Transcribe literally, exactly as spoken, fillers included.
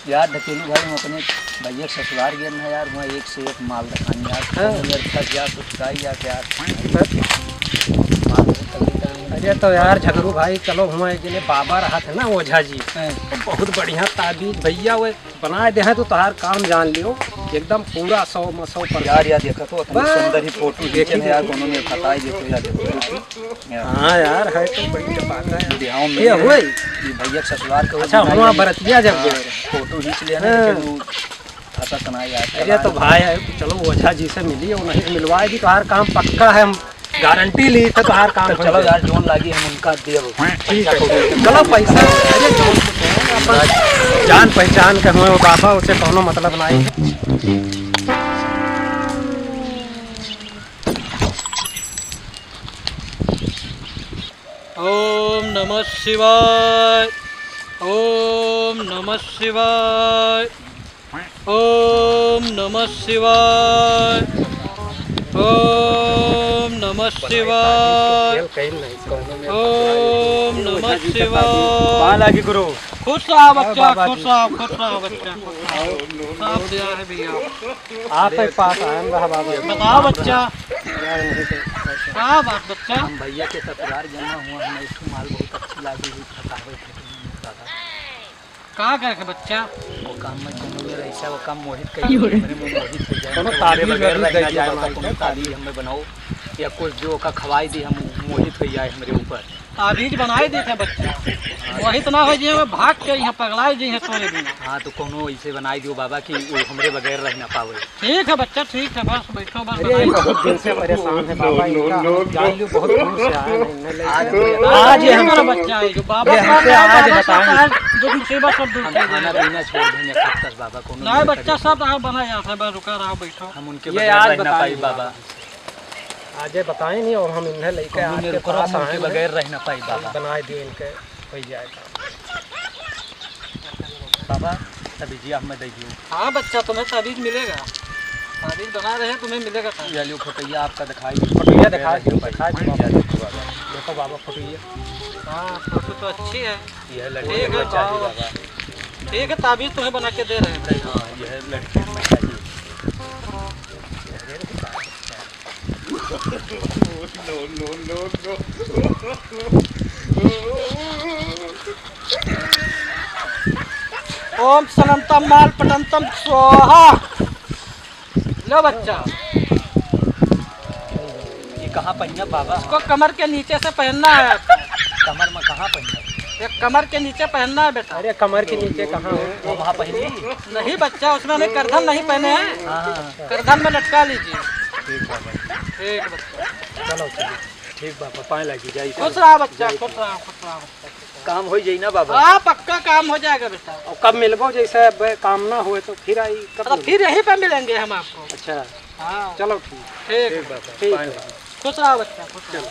यार ढकेलू भाई, हम अपने भैया के ससुरार गए हैं यार, वहाँ एक से एक माल रखान यार। हाँ। कौनो मेर फंस जा, कुछ का ही यार, यार। हाँ। माल बहुत तगड़ी तगड़ी। अरे तो यार झगरू भाई, चलो हुआ एक जने बाबा रहत है ना, ओझा जी। हाँ। तो बहुत बढ़िया ताबीज भैया वो बनाए दे हैं, तो तोहार काम जान लियो, एकदम पूरा सौ में सौ परसेंट। यार, यार, देखा तो इतनी बस। सुंदर ही फोटो खींचे हैं यार, कौनो में फंसाई देखो यार, देखो। हाँ यार, है तो बड़ी बात है। बिहाव में ये हुए? ये भैया के ससुरार के अच्छा, वहाँ बरतिया जब हाँ, गए। फोटो खींच लिया ना, हाँ। लेकिन वो खाता सुनाई यार, अरे तो भाई, चलो ओझा जी से मिली, उन्हें मिलवाए दी, तोहार काम पक्का है, हम गारंटी ली थे, तोहार काम तो हो चलो जाए। यार, जोन लागी हम उनका देब। ठीक है, चलो पैसा, अरे जोन से कहो, अपन जान पहचान के हुए वो बाबा, उसे कौनो मतलब नहीं। ओम नमः शिवाय। ओम नमः शिवाय। ओम नमः शिवाय। ओम नमः शिवाय। ओम नमः शिवाय। पाँव लागी गुरु। खुश रहा बच्चा, खुश रहा, खुश रहा बच्चा, खुश रहा। साफ दिया है भैया। आप एक पास आए रहा बाबा। बताओ बच्चा। क्या बात बच्चा? हम भैया के ससुरार जमा हुआ, हमें एक ठो माल बहुत अच्छी लागी हुई, फंसावे थे दादा। का करे के बच्चा? वो काम में कोनो मेर ऐसा वो काम मोहित कहिए, हमरे में मोहित हो जाए। कोनो ताबीज बगैर वाबीज रह ना दे जाए, दिया ओका कोनो ताबीज हमें बनाओ, या कुछ जो ओका खवाई दी, हम मोहित हो जाए हमरे ऊपर। ताबीज बनाई दी थे बच्चा, वही तो ना हो जी, हमें भाग के यहाँ पगलाई जी हैं तोरे बिना। हाँ, तो कोनो ऐसे बनाई दियो बाबा कि वो हमरे बगैर रह ना पावे। ठीक है बच्चा, ठीक है, बस बैठो, बस अरे, ये बनाई दो। बहुत दिन से परेशान है बाबा, इनका हम जान लो, बहुत दूर से आए हैं, इन्हें लेके आज, आज ये हमारा बच्चा है, जो बाबा ये का हमसे नाम आज बाबा बताएं। का है, जो मुसीबत सब दूर हम कर खाना देगा। पीना छोड़ देंगे, खत्तस बाबा, कोनो नहीं दिक्कत बच्चा, नहीं। सब रहा बना जाता है, बस रुका रहा, बैठो। हम उनके ये बगैर आज रह ना बताएं पाई बाबा। बाबा। आज ये बताएं नहीं, और हम इन्हें लेके कोनो आपके मेरे को पास उनके आए हैं। बगैर रह ना पाई बाबा। बनाए दियो इनके, हो जाएगा। बाबा, ताबीजिया हमें दे दियो। हाँ बच्चा, तुम्हें ताबीज मिलेगा, ताबीज बना रहे हैं, तुम्हें मिलेगा ताबीज। ये लियो फोटोइया आपका दिखाई। फोटोइया दिखा दो, दिखाई दो बाबा। देखो बाबा फोटोइया। हाँ, फोटो तो अच्छी है। यह लड़की ठीक है, बच्चा जी बाबा। बाबा। ठीक है, ताबीज तुम्हें बना के दे रहे हैं। हाँ, यह लड़की बच्चा जी। ओम सनंतम माल पटंतम स्वाहा। लो बच्चा। ये कहाँ पहनना बाबा? इसको कमर के नीचे से पहनना है आपको। कमर में कहाँ पहनना? ये कमर के नीचे पहनना है बेटा। अरे कमर के नीचे कहाँ हो? वो वहाँ पहनी? नहीं बच्चा, उसमें नहीं, करधन नहीं पहने हैं। हाँ, हाँ। करधन में लटका लीजिए। ठीक बाबा। ठीक बच्चा। चलो, चलो। ठीक बाबा, पाँय लागी जाई। खुश रहा बच्चा, जाई। खुश रहा, खुश रहा बच्चा। काम हो जाई ना बाबा? हाँ, पक्का काम हो जाएगा बेटा। और कब मिलबो, जैसे अब काम ना हुए तो फिर आई, कब अरे मिलबो? फिर यहीं पे मिलेंगे हम आपको। अच्छा। हाँ। चलो ठीक। ठीक। ठीक बाबा, ठीक। पाँय लागी। खुश रहा बच्चा, खुश रहा। चलो।